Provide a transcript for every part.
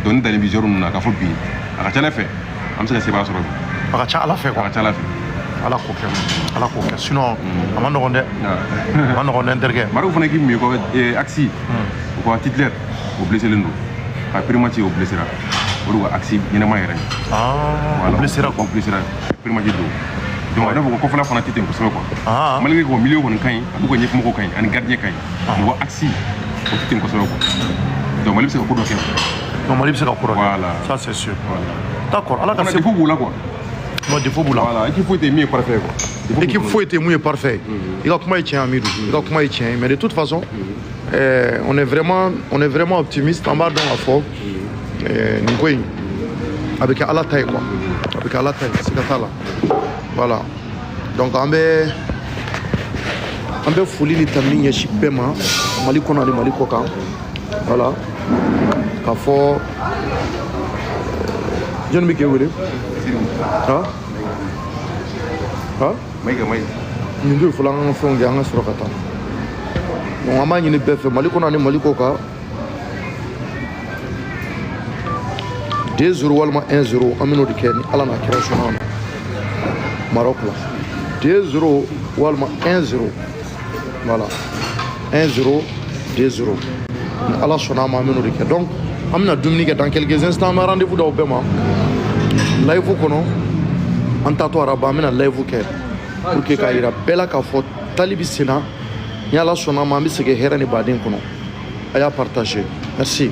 Donc ne dalen bɛ joueur ninnu na k'a fɔ bi, a ka ca ala fɛ, an bɛ se ka sebaaya sɔrɔ bi. A ka ca ala fɛ A quoi. ka ca ala fɛ. Ala k'o kɛ, ala k'o kɛ, sinon a ma nɔgɔn dɛ, a ma nɔgɔn dɛ, n terikɛ. Maroc fana équipe min ye ko axe, u ka titulaire o blessé len don ka premier match, o blessé ra, o de ka axe ɲɛnama yɛrɛ ye. Ah, o blessé ra quoi. O blessé ra premier match don. Donc a n'a fɔ ko kɔfɛla fana tɛ ten kosɛbɛ quoi. Malgré que milieu kɔni ka ɲi, a n'u ka ɲɛfɛmɔgɔw ka ɲi, ani gardien ka ɲi, u ka axe o tɛ ten kosɛbɛ quoi. Donc Mali bɛ se ka ko dɔ kɛ. Non, Mali bɛ se ka ko dɔ kɛ. Voilà. Ça, c'est sûr. Voilà. D'accord, ala ka fana se. Défaut b'u la quoi. Non, défaut b'u la. Voilà, équipe foyi tɛ yen min ye parfait quoi. Défaut b'u Équipe la. Foyi tɛ mun ye parfait. I ka kuma ye tiɲɛ, Amidou, i ka kuma ye tiɲɛ ye, mais de toute façon, on est vraiment optimiste. An b'a dɔn k'a fɔ nin ko in a bɛ kɛ ala ta ye quoi, a bɛ kɛ ala ta ye, siga t'a la. Voilà, donc an bɛ foli ni tanuni ɲɛsin bɛɛ ma, Mali kɔnɔ ani Mali kɔ kan. Voilà, k'a fɔ jɔnni bɛ k'e wele? Han han. Maïga, Maïga. Nin don fɔlɔ, an ka fɛnw kɛ, an ka sɔrɔ ka taa. Donc an b'a ɲini bɛɛ fɛ, Mali kɔnɔ ani Mali kɔ kan, 2-0 walima 1-0, an bɛn'o de kɛ ni ala n'a kɛra sɔnna ma Maroc la. 2-0 walima 1-0, voilà, 1-0, 2-0, ni ala sɔnna a ma, an bɛn'o de kɛ. Donc an bɛna dumuni kɛ dans quelques instants, an bɛ rendez-vous d'aw bɛɛ ma live kɔnɔ. An taatɔ araba, an bɛna live kɛ pour que k'a yira bɛɛ la k'a fɔ tali bɛ sen na. Ni ala sɔnna a ma, an bɛ segin hɛrɛ ni baden kɔnɔ. A y'a partager, merci.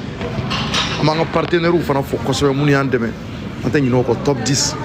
An b'an ka partenaires fana fo kosɛbɛ, minnu y'an dɛmɛ, an tɛ ɲinɛ o kɔ. Top 10.